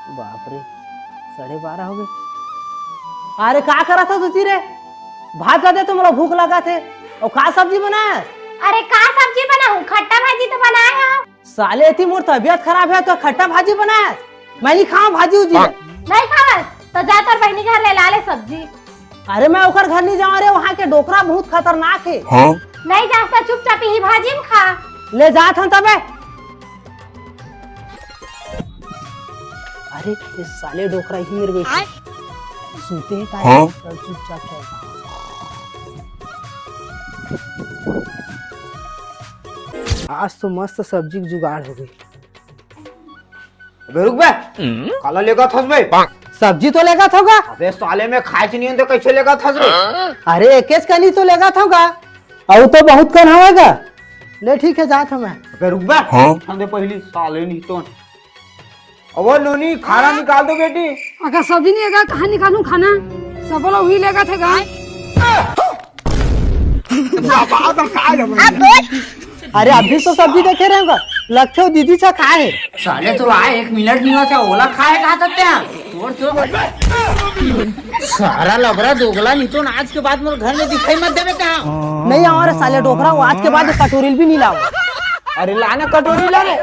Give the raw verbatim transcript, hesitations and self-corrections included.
बाप रे, साढ़े बारह हो गए। अरे का करत हस तुती रे? भात ला दे तो मोला भूख लगत हे। अउ का सब्जी बनाए? अरे का सब्जी बनाहूँ, खट्टा भाजी तो बनाए हव। साले एती मोर तबियत खराब हे तो खट्टा भाजी बनाए? मैं नहीं खाऊं भाजी उजी। नहीं खावस तो जा तोर बहिनी घर ले ला ले सब्जी। अरे मैं ओकर घर नहीं जाऊं रे, वहाँ के डोकरा बहुत खतरनाक हे। नहीं जास त चुपचाप ही भाजी में खा। ले जात हूँ तबे। अरे ये साले डोकरा ही मेरे बैठे सूते हैं ताकि चुपचाप चलता। आज तो मस्त सब्जी के जुगाड़ हो गई। अबे रुक बे। काला लेगत हस बे? सब्जी तो लेगत होगा। अबे साले में खाए च नहीं होते, कैसे लेगत हस रे? अरे एकेच कनी तो लेगत होगा। अउ तो बहुत कन होगा। ले ठीक है, जात हूँ मैं। अबे रुक बे। हाँ? ठंडे पहली साले नहीं तो। अब नोनी खाना निकाल दो बेटी। अगर सब्जी नहीं लेगा, कहाँ निकालूं खाना? सब लोग ही लेगत हे गा। अरे अभी तो सब्जी देखे रहे होगा, लक्ष्य दीदी सा खाए है। साले तो आए एक मिनट नहीं हुआ था, ओला खाए कहा था त्या? तोर तो सारा लबरा दोगला नहीं तो आज के बाद मोर घर में दिखाई मत देवे कहा। नहीं आवा रे साले डोकरा, वो आज के बाद कटोरी भी नहीं लाओ। अरे लाना कटोरी ला रे।